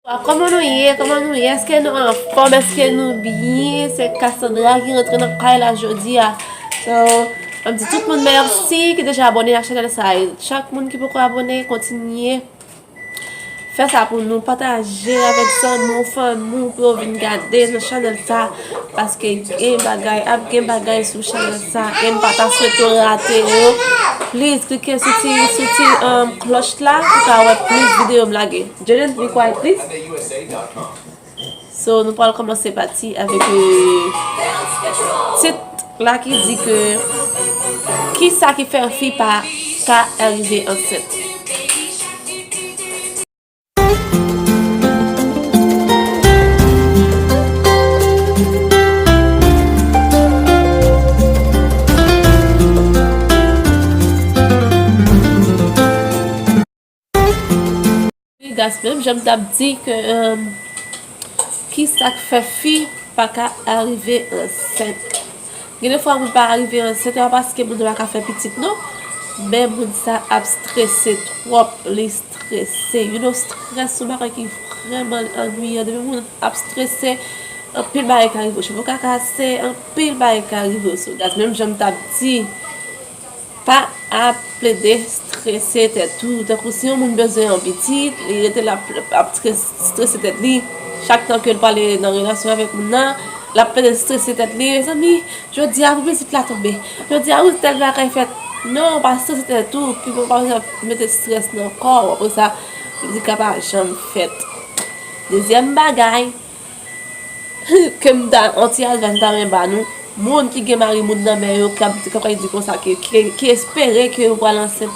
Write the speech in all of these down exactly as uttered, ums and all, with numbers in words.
Kòman nou ye? Kòman nou ye? Èske nou anfòm? Èske nou byen? Se Cassandra ki rantre nan kay la jodi a. So, m di tout moun mèsi ki deja abòne ak chanèl sa. E chak moun ki poko abòne, kontinye fè sa pou nou. Pataje avèk zanmi w, fanmi w pou yo vin gade nan chanèl sa. Paske gen bagay, ap gen bagay sou chanèl sa. E m pa ta swete w rate yo. Please, klike sou ti, sou ti, um, klòch la pou ka wè plis videyo m lage. Jaden, be quiet, please. So, nou pral kòmanse pati avèk, euh, tit la ki di ke kisa ki fè yon fi pa ka rive ansent. Wi, guys, menm jan m t ap di ke, um, kisa k fè fi pa ka arive ansent. Gen de fwa moun pa arive ansent, e pa paske moun nan pa ka fè pitit, non. Men moun sa ap strese twòp, li strese. You know, strès se yon bagay ki vrèman annuiyan. Depi moun ap strese, anpil bagay ka rive w. Cheve w ka kase, anpil bagay ka rive w. So, guys, menm jan m t ap di, pa ap plede strese tèt ou. Tankou si yon moun bezwen yon pitit, li rete l ap, ap stres-, strese tèt li. Chak tan ke l prale nan relasyon avèk moun nan, l ap plede strese tèt li. Mezanmi, jodi a pou pitit la tonbe. Jodi a pou tèl bagay fèt. Non, pa strese tèt ou. Pi bon, pa bezwen mete strès nan kò w. Apre sa, pitit la pa janm fèt. Dezyèm bagay, ke m ta, yon ti advice m ta renmen ba nou, moun ki gen mari moun nan men yo, k ap, k ap di konsa ke, ki, ki espere ke yo pral ansent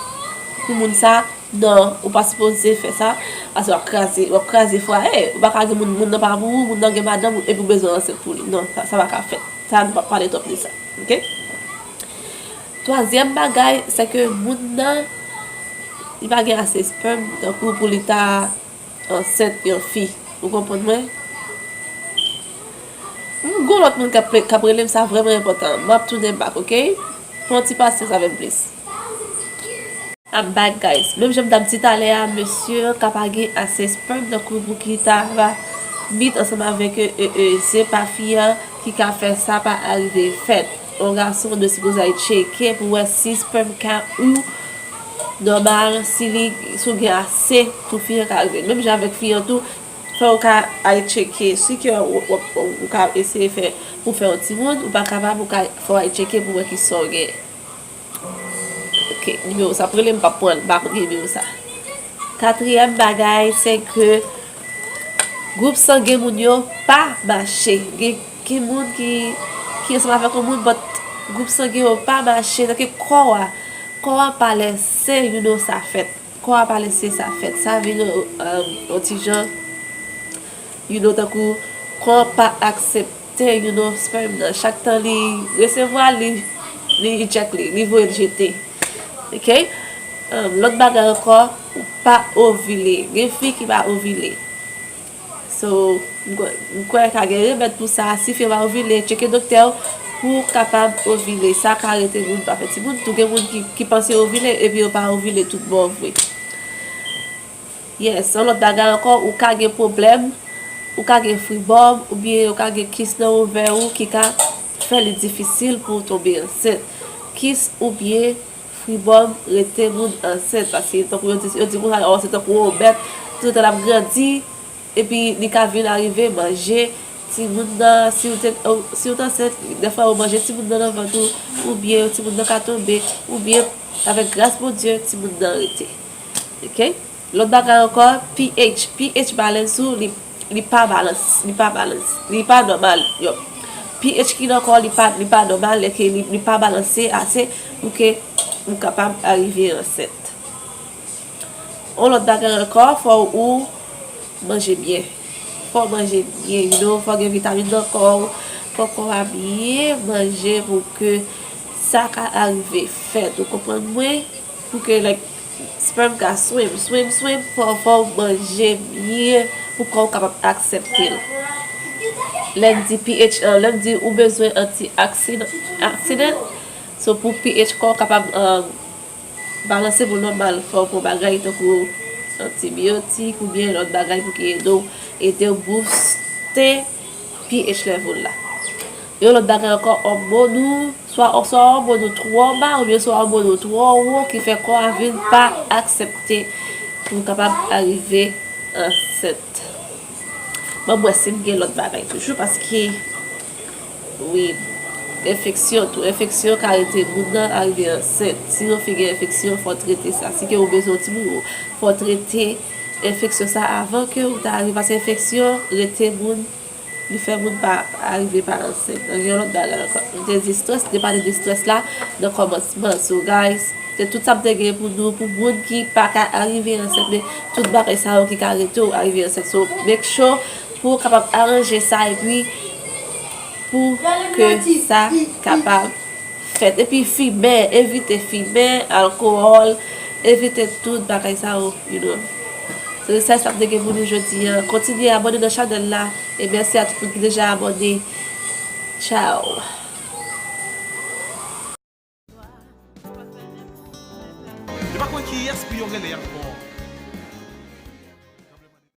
pou moun sa, non, ou pa sipoze fè sa, paske w ap kraze, w ap kraze fwaye, ou pa ka gen moun, moun nan pa pou ou, moun nan gen madanm, epi w bezwen ansent pou li. Non, sa, sa pa ka fèt. Sa, nou p ap pale twòp de sa, oke? Twazyèm bagay, se ke moun nan, li pa gen ase spèm, tankou pou li ta ansent yon fi. Ou konprann mwen? M gon lòt moun k ap, k ap rele m, sa vrèman enpòtan. M ap tounen back, oke? Pran ti pasyans avè m, please. I'm back, guys. Menm jan m t ap di talè a, mesye an ka pa gen ase spèm tankou pou ki ta va meet ansanm avèk, e, e, e, se pa fi an ki ka fè sa, pa arive fèt. Yon gason dwe sipoze al tcheke pou wè si spèm ka ou nòmal, si li, si w gen ase pou fi an ka rive. Menm jan avèk fi an tou, fò w ka al tcheke. Si ke w, w, w, w ka eseye fè pou fè yon timoun, ou pa kapab, ou ka, fò w al tcheke pou wè kisa w gen. Ok, nimewo sa, pou rele m p ap pran l, m pa konn nimewo sa. Katriyèm bagay, se ke gwoup sangen moun yo pa mache. Gen, gen moun ki, ki ansanm avèk yon moun, but gwoup sangen yo pa mache. Tanke kò a, kò a pa lèse, you know, sa fèt. Kò a pa lèse sa fèt. Sa vin, um, yon ti jan, you know, tankou kò a pa aksepte, you know, spèm nan. Chak tan li resevwa, li, li eject li, li voye l jete. Ok? Um, lòt bagay ankò, ou pa ovile. Gen fi ki pa ovile. So, m kwè, m kwè ka gen remèd pou sa. Si fi an pa ovile, tcheke doktè w pou w kapab ovile. Sa ka rete moun pa fè timoun. Tou gen moun ki, ki panse yo ovile epi yo pa ovile tout bon vre. Yes, yon lòt bagay ankò, ou ka gen pwoblèm, ou ka gen fribòm, oubyen ou ka gen kis nan ovè ou ki ka fè li difisil pou w tonbe ansent. Kis oubyen fribòm rete moun ansent, paske tankou yo di, yo di konsa, oh, se tankou yon bèt, toutan l ap grandi, epi li ka vin arive manje timoun nan, si w te, si w t ansent, dèfwa yo manje timoun nan nan vant ou, oubyen timoun nan ka tonbe, oubyen avèk gras Bondye, timoun nan rete. Ok? Lòt bagay ankò, pH, pH balance ou, li, li pa balance, li pa balance, li pa nòmal, yo. pH ki nan kò, li pa, li pa nòmal, lè ke li, li pa balanse ase pou ke ou kapab arive ansent. Yon lòt bagay ankò, fò ou manje byen. Fò w manje byen, you know, fò gen vitamin nan kò w, fò kò a byen manje pou ke sa ka arive fèt. Ou konprann mwen? Pou ke, like, sperm ka swim, swim, swim, fò, fò w manje byen pou kò w kapab aksepte l. Lè m di pH, uh, lè m di ou bezwen antioxidant, oxidant, so pou pH kò w kapab, um, balanse pou l nòmal, fò w pran bagay tankou antibiyotik oubyen lòt bagay pou ki ede w, ede w booste pH level la. Yon lòt bagay ankò, òmòn ou, swa, swa òmòn ou twò ba oubyen swa òmòn ou twò wo ki fè kò a vin pa aksepte pou w kapab arive ansent. Ban m wè si m gen lòt bagay toujou, paske, wi, enfeksyon tou. Enfeksyon ka rete moun nan arive ansent. Si yon fi gen enfeksyon, fò trete sa. Si ke ou bezwen yon timoun, fò trete enfeksyon sa avan ke ou ta arive. Paske enfeksyon rete moun, li fè moun pa arive pa ansent. Donk, yon lòt bagay ankò. M te di strès, m te pale de strès la nan kòmansman. So, guys, se tout sa m te gen pou nou, pou moun ki pa ka arive ansent, men tout bagay sa yo ki ka rete w arive ansent. So, make sure pou w kapab aranje sa, epi pou ke sa kapab fèt. Epi fimen, evite fimen, alkòl, evite tout bagay sa yo, you know. Se sa, sa m te gen pou nou jodi a. Kontinye abòne nan chanèl la. E mèsi a tout moun ki deja abòne. Ciao. Yo pa konn kiyès pou yo rele ankò.